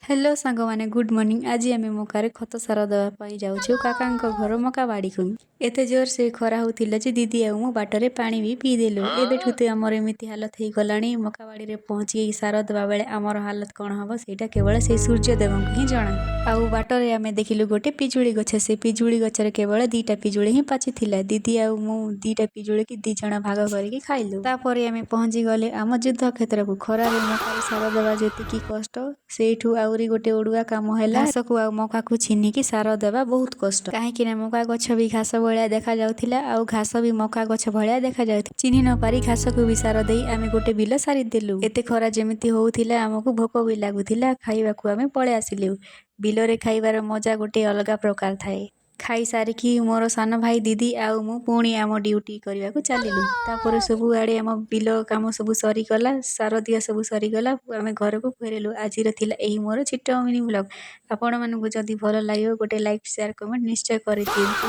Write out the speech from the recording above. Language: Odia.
ହ୍ୟାଲୋ ସାଙ୍ଗମାନେ, ଗୁଡ୍ ମର୍ଣ୍ଣିଂ। ଆଜି ଆମେ ମକାରେ ଖତ ସାର ଦେବା ପାଇଁ ଯାଉଛୁ କାକାଙ୍କ ଘର ମକା ବାଡ଼ିକୁ। ଏତେ ଜୋର ସେ ଖରା ହଉଥିଲା ଯେ ଦିଦି ଆଉ ମୁଁ ବାଟରେ ପାଣି ବି ପିଇଦେଲୁ। ଏବେଠୁ ତ ଆମର ଏମିତି ହାଲତ ହେଇଗଲାଣି, ମକା ବାଡ଼ିରେ ପହଞ୍ଚି ସାର ଦେବା ବେଳେ ଆମର ହାଲତ କ'ଣ ହବ, ସେଇଟା କେବଳ ସେଇ ସୂର୍ଯ୍ୟଦେବଙ୍କୁ ହିଁ ଜଣା। ଆଉ ବାଟରେ ଆମେ ଦେଖିଲୁ ଗୋଟେ ପିଜୁଳି ଗଛ। ସେ ପିଜୁଳି ଗଛରେ କେବଳ 2ଟା ପିଜୁଳି ହିଁ ପାଚିଥିଲା। ଦିଦି ଆଉ ମୁଁ 2ଟା ପିଜୁଳିକି 2 ଜଣ ଭାଗ କରିକି ଖାଇଲୁ। ତାପରେ ଆମେ ପହଞ୍ଚି ଗଲେ ଆମ ଯୁଦ୍ଧ କ୍ଷେତ୍ରକୁ। ଖରାରେ ମକାରେ ସାର ଦେବା ଯେତିକି କଷ୍ଟ, ସେଇଠୁ ଆହୁରି ଗୋଟେ ଅଡୁଆ କାମ ହେଲା, ଘାସକୁ ଆଉ ମକାକୁ ଚିହ୍ନିକି ସାର ଦେବା ବହୁତ କଷ୍ଟ। କାହିଁକି ନା ମକା ଗଛ ବି ଘାସ ଭଳିଆ ଦେଖାଯାଉଥିଲା ଆଉ ଘାସ ବି ମକା ଗଛ ଭଳିଆ ଦେଖାଯାଉଥିଲା। ଚିହ୍ନି ନ ପାରି ଘାସକୁ ବି ସାର ଦେଇ ଆମେ ଗୋଟେ ବିଲ ସାରିଦେଲୁ। ଏତେ ଖରା ଯେମିତି ହଉଥିଲା, ଆମକୁ ଭୋକ ବି ଲାଗୁଥିଲା। ଖାଇବାକୁ ଆମେ ପଳେଇ ଆସିଲୁ। ବିଲରେ ଖାଇବାର ମଜା ଗୋଟେ ଅଲଗା ପ୍ରକାର ଥାଏ। ଖାଇସାରିକି ମୋର ସାନ ଭାଇ, ଦିଦି ଆଉ ମୁଁ ପୁଣି ଆମ ଡ୍ୟୁଟି କରିବାକୁ ଚାଲିଲୁ। ତାପରେ ସବୁଆଡ଼େ ଆମ ବିଲ କାମ ସବୁ ସରିଗଲା, ସାର ଦିଆ ସବୁ ସରିଗଲା, ଆମେ ଘରକୁ ଫେରିଲୁ। ଆଜିର ଥିଲା ଏହି ମୋର ଛୋଟ ମିନି ବ୍ଲଗ୍। ଆପଣମାନଙ୍କୁ ଯଦି ଭଲ ଲାଗିବ, ଗୋଟେ ଲାଇକ୍, ସେୟାର, କମେଣ୍ଟ ନିଶ୍ଚୟ କରିଦିଅନ୍ତୁ।